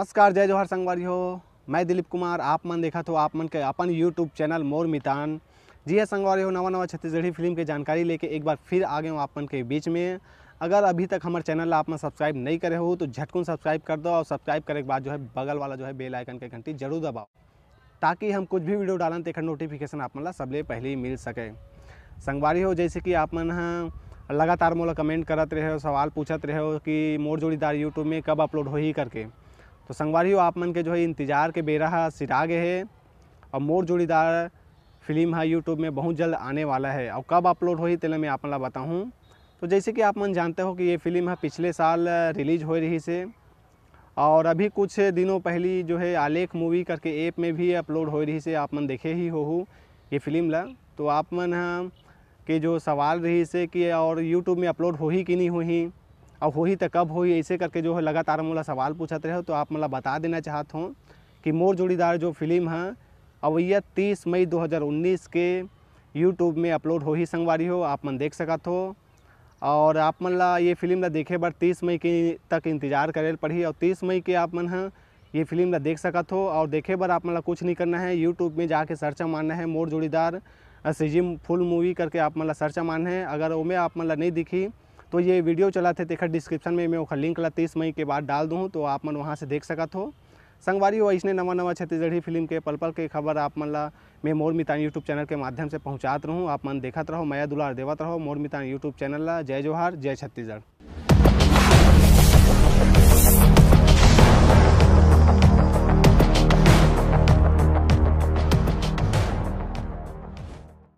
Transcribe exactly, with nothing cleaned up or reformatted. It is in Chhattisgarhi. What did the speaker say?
नमस्कार, जय जोहार संगवारी हो। मैं दिलीप कुमार, आप मन देखत हो आप मन के अपन YouTube चैनल मोर मितान। जी है संगवारी हो, नवा नवा छत्तीसगढ़ी फिल्म के जानकारी लेके एक बार फिर आ गए हूँ आप मन के बीच में। अगर अभी तक हमारे चैनल ला आप मन सब्सक्राइब नहीं करे हो तो झटकुन सब्सक्राइब कर दो और सब्सक्राइब करे के बाद जो है बगल वाला जो है बेल आइकन के घंटी जरूर दबाओ, ताकि हम कुछ भी वीडियो डालन तेकर नोटिफिकेशन आप मन ला सबले पहले ही मिल सके। संगवारी हो, जैसे कि आप मन ह लगातार मोला कमेंट करत रहे हो, सवाल पूछत रहे हो कि मोर जोड़ीदार YouTube में कब अपलोड होही करके। तो संगवारी हो, आप मन के जो है इंतजार के बेरा ह सिरा गे हे और मोर जोड़ीदार फिल्म ह YouTube में बहुत जल्द आने वाला है और कब अपलोड होही तेला मैं आप मन ला बताहूँ। तो जैसे कि आप मन जानते हो कि ये फिल्म ह पिछले साल रिलीज होए रहिस हे और अभी कुछ दिनों पहली जो है आलेख मूवी करके ऐप में भी अपलोड होए रहिस हे, आप मन देखे ही होहू ये फिल्म ला। तो आप मन ह के जो सवाल रहिस हे कि और YouTube में अपलोड होही कि नहीं होही और होही त कब होही, ऐसे करके जो है लगातार मोला सवाल पूछत रहे हो, तो आप मन ला बता देना चाहत हों कि मोर जोड़ीदार जो फिल्म ह अवैया तीस मई दो हज़ार उन्नीस के YouTube में अपलोड होही संगवारी हो, आप मन देख सकत हो। और आप मन ला ये फिल्म ला देखे बर तीस मई के तक इंतजार करे ल पड़ही और तीस मई के आप मन ह ये फिल्म ला देख सकत हो। और देखे बर आप मन ला कुछ नहीं करना है, YouTube में जाके सर्च मारना है मोर जोड़ीदार सीजी फुल मूवी करके आप मन ला सर्च मारना है। अगर ओमे आप मन ला नहीं दिखी तो ये वीडियो चलत हे तेखर डिस्क्रिप्शन में मैं ओखर लिंक ला तीस मई के बाद डाल दूँ, तो आप मन वहाँ से देख सकत हो। संगवारी हो, अइसने नवा नवा छत्तीसगढ़ी फिल्म के पल पल के खबर आप मन ला मैं मोर मितान YouTube चैनल के माध्यम से पहुँचात रहूँ। आप मन देखत रहो, मया दुलार देवत रहो मोर मितान YouTube चैनल ला। जय जोहार, जय छत्तीसगढ़।